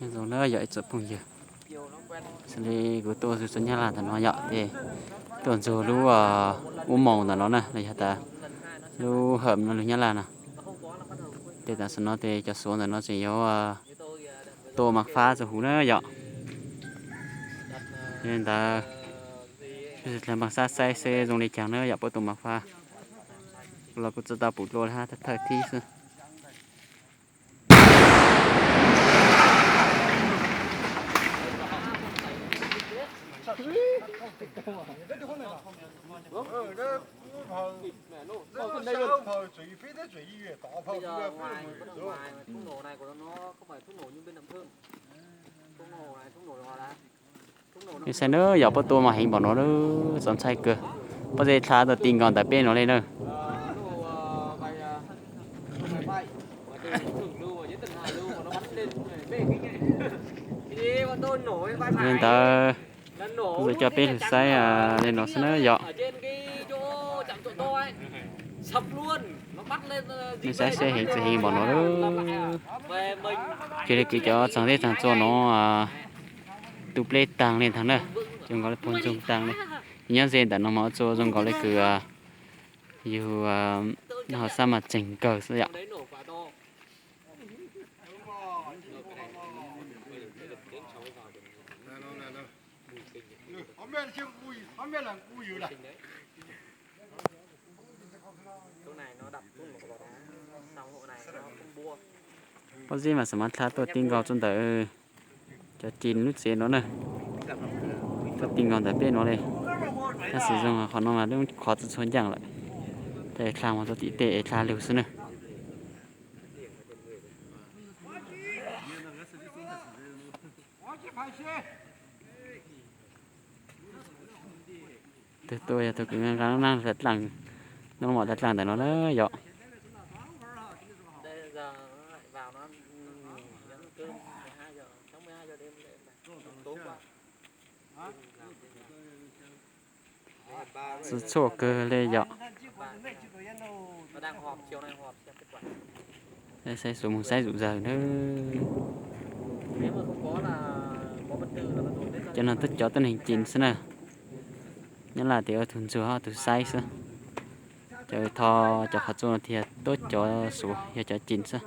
Nyob zoo na yom ib tsoom phooj ywg, xws li kuv tuaj txog Nyab Laj ntawm no yom, ces tuaj ntxuag lub ub moos ntawm no na, los yog tas lub hawm no lug Nyab Laj no. Ces tam sim no ces cov Suav ntawm no tseem yuav tua mas fab txog huv na yom. Yog li ntawd, peb sawv daws npaj sab saib seb zoo li cas na yom, puab tua mas fab los kuj tsis tau pum dlua li hab, thawj thib xwb. Nej saib na yom, puab tua mas heev npaum no, txaus ntshai kawg. Pob zeb dlha tuaj ti nkaus ntawm peb no li na. Li ntawd, kuv tsuas coj peb lug saib li no xwb na yom. Nej saib seb heev tsis heev npaum no. Cia li kws cov txaag zeb txaag tsua no tu pleb taag li ntaag na, zoo nkaus li puag ntsoog taag li. Nyob ze ntawm no mas ua tsua zoo nkaus li kws yug ho xab mas tseeg kawg xwb yom. Pob zeb mas xav mas dlha tuaj ti nkaus txug ntawm cov cim lub tsev no na. Tuaj ti nkaus ntawm peb no li. Tab sis zoo qhov no mas lub qhov txhua txhua ncaaj lawm, ces dlha mus txug tim tej es dlha lug xwb na. Tug tuaj yog tug kws nqa nqaij dlaag, nub mom dlaag ntawm no na yom. Txhua kawg li yom. Saib xuv moog saib zuj zug na. Cov no tuab cov tuab neeg cim xwb na. Nyab Laj tias ua tug ntxuag hab tug saib xwb. Cov tho cov qhov tsua no tiag, tuab cov xuv yog cov cim xwb.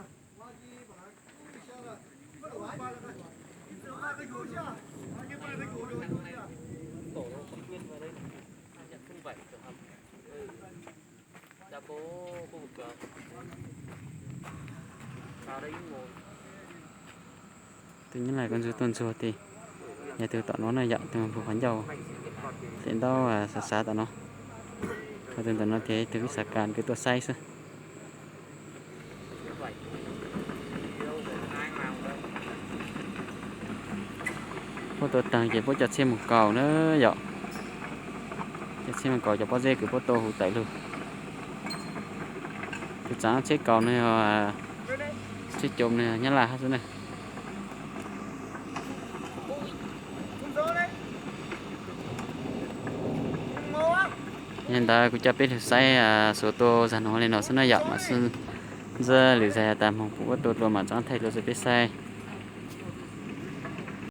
Tug Nyab Laj koj ntxuag tuaj ntxuag tes, yog tug tom no na yom, tug puag qhov ncauj, tes ntaub xav xav tom no. Ho tug ntawm no tias tug ib xav kas kws tuaj saib xwb. Puab tua taag ces puab cov txhiaj moog kaus na yom. Cov txhiaj moog kaus cov pob zeb kws puab tua huv tawm lug. Tug tsav txhiaj kaus no yog, txhiaj coom no yog Nyab Laj hab xwb na. Yog li ntawd kuv coj peb lug saib xuv tua zag nuav li no xwb na yom, mam sib ntsib lwm zag tas moog puab tua dlua mam tseem thaij dlua rau peb saib.